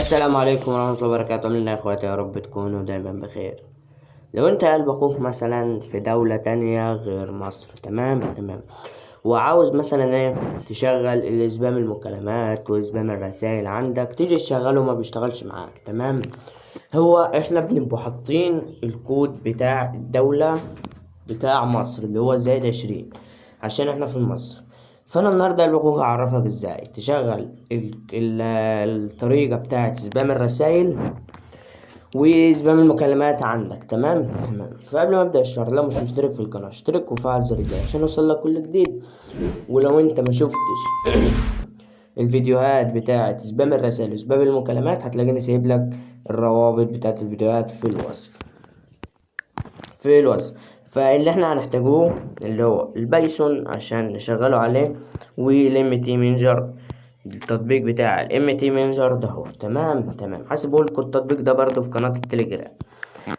السلام عليكم ورحمة الله وبركاته. عاملين إيه يا اخواتي؟ يا رب تكونوا دايما بخير. لو انت قلب اخوك مثلا في دولة تانية غير مصر، تمام تمام، وعاوز مثلا ايه تشغل ال spam المكالمات و spam الرسائل عندك، تيجي تشغله ما بيشتغلش معاك. تمام، هو احنا بنبقى حاطين الكود بتاع الدولة بتاع مصر اللي هو زائد 20 عشان احنا في مصر. فانا النهارده قلب اخوك هعرفك ازاي تشغل الطريقة بتاعت spam الرسائل و spam المكالمات عندك. تمام تمام. فقبل ما ابدا الشرح، لو مش مشترك في القناة اشترك وفعل زر الجرس عشان يوصلك كل جديد. ولو انت ما شفتش الفيديوهات بتاعت spam الرسائل و spam المكالمات هتلاقيني سايب لك الروابط بتاعت الفيديوهات في الوصف، في الوصف. فاللي احنا هنحتاجوه اللي هو ال Python عشان نشغله عليه، وال MT Manager، التطبيق بتاع ال MT Manager ده هو. تمام تمام. هسيبه لكم التطبيق ده برضو في قناة التليجرام.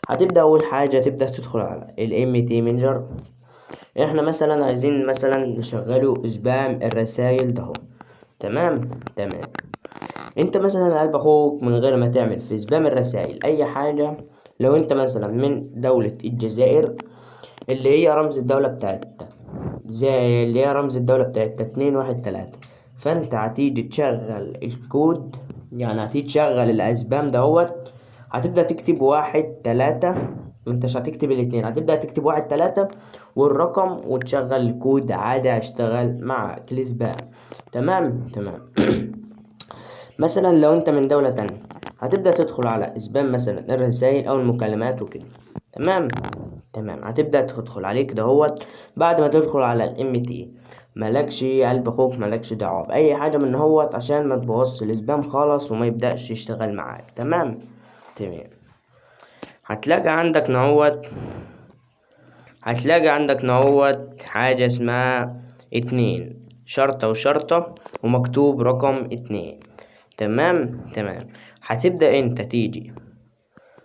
هتبدأ اول حاجة تبدأ تدخل على ال MT Manager. احنا مثلا عايزين مثلا نشغله spam الرسائل ده هو. تمام تمام. انت مثلا قلب اخوك من غير ما تعمل في spam الرسائل اي حاجة، لو انت مثلا من دولة الجزائر اللي هي رمز الدولة بتاعتها زي اللي هي رمز الدولة بتاعتها 213، فانت هتيجي تشغل الكود، يعني هتيجي تشغل ال spam دهوت، هتبدأ تكتب 1 3، انتش هتكتب الاتنين، هتبدأ تكتب 1 3 والرقم وتشغل الكود عادي، هيشتغل معاك ال spam. تمام تمام. مثلا لو انت من دولة تانية هتبدأ تدخل على spam مثلا الرسائل او المكالمات وكده. تمام تمام. هتبدأ تدخل عليه كده اهوت. بعد ما تدخل على ال MT مالكش قلب اخوك، مالكش دعوة بأي حاجة من هوت عشان ما تبوظش ال spam خالص وما يبدأش يشتغل معاك. تمام تمام. هتلاقي عندك نهوت، هتلاقي عندك نهوت حاجة اسمها 2 شرطة وشرطة ومكتوب رقم 2. تمام تمام. هتبدأ انت تيجي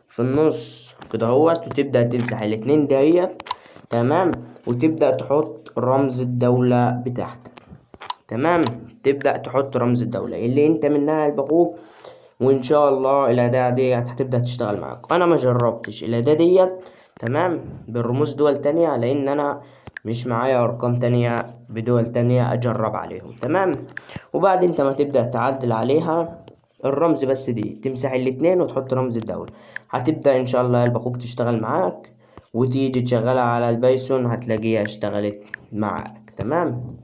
في النص كده اهوت وتبدأ تمسح الاتنين ديت. تمام. وتبدأ تحط رمز الدولة بتاعتك. تمام. تبدأ تحط رمز الدولة اللي انت منها البقوق، وان شاء الله الأداة ديت هتبدأ تشتغل معاك. انا ما جربتش الأداة ديت تمام بالرموز دول تانية لان انا مش معايا ارقام تانية بدول تانية اجرب عليهم. تمام. وبعد انت ما تبدأ تعدل عليها الرمز بس دي تمسح الاتنين وتحط رمز الدولة، هتبدأ ان شاء الله قلب اخوك تشتغل معاك، وتيجي تشغلها على ال Python هتلاقيها اشتغلت معاك. تمام.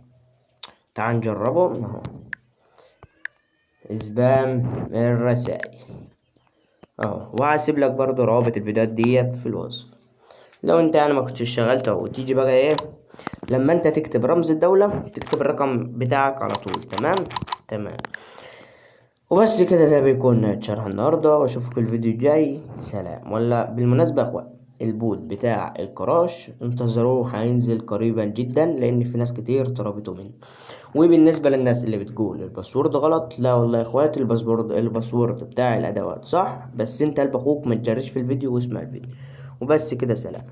تعال نجربه اهو، spam الرسائل اهو. وهسيب لك برضو روابط الفيديوهات ديت في الوصف لو انت ما كنتش اشتغلت اهو. وتيجي بقى ايه لما انت تكتب رمز الدولة تكتب الرقم بتاعك على طول. تمام تمام. وبس كده، ده بيكون شرح النهارده، واشوفكم الفيديو الجاي. سلام. ولا بالمناسبة يا اخوان، ال bot بتاع ال crash انتظروه هينزل قريبا جدا لان في ناس كتير طلبته مني. وبالنسبة للناس اللي بتقول ال password غلط، لا والله يا اخوات، ال password بتاع الادوات صح، بس انت قلب اخوك ما تجريش في الفيديو واسمع الفيديو. وبس كده، سلام.